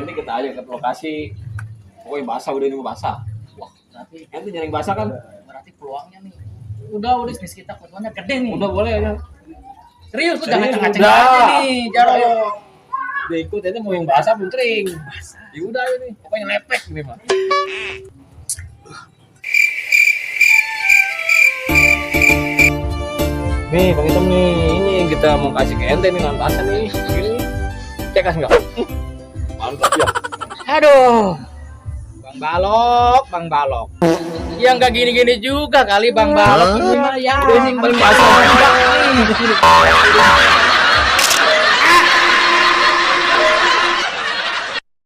ini kita aja ke lokasi. Pokoknya basah udah ini basah. Wah, berarti Nanti nyari basah kan? berarti peluangnya nih. Udah bisnis kita peluangnya gede nih. Udah boleh ya. Serius lu Serius, jangan cengak-cengak udah. aja nih, Jarwo. Udah ikut ini mau yang basah belum kering. Basah. Ya udah ini, pokoknya lepek ini mah. Nih Bang Hitam nih, ini yang kita mau kasih ke ente nih lantasan nih. Ini cek kasih nggak? Mantap ya. Aduh. Bang Balok. Ya nggak gini-gini juga kali Bang Balok. Ini mah ya. Ini paling basah. Nih.